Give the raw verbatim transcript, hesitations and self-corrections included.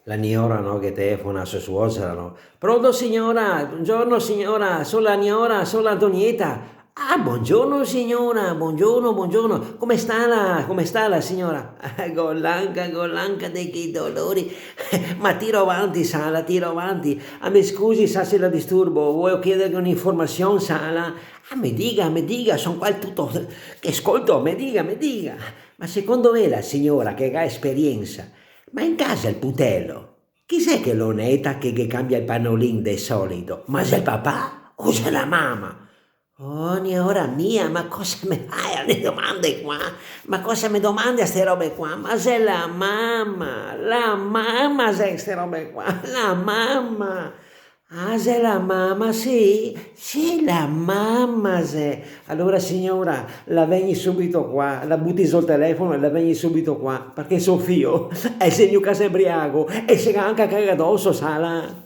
La niora, no, che telefona a so suocera, no? "Pronto, signora? Buongiorno, signora, so la niora, so l'Antonieta." "Ah, buongiorno, signora, buongiorno, buongiorno. Come sta la, come sta la signora?" "Eh, go l'anca, go l'anca de che dolori. Ma tiro avanti, sa, la tiro avanti. Ah, me scusi, sa, se la disturbo, volevo chiederghe un'informazione, sa, la." "Ah, me diga, me diga, son qua tuto che scolto, me diga, me diga." "Ma secondo ela, signora, che ga esperienza, ma in casa el putelo, chi xe che lo neta, che, che cambia el panolin de solito? Ma xe el papà o xe la mama?" "Oh, niora mia, ma cosa me fa le domande qua? Ma cosa me domande a ste robe qua? Ma xe la mama, la mama xe ste robe qua, la mama." "Ah, xe la mama, sì, sì, la mama xe." "Alora, signora, la vegni subito qua, la buti zo el telefono e la vegni subito qua, parché so fio el xe gnù casa inbriago e se ga anca cagà doso, sala."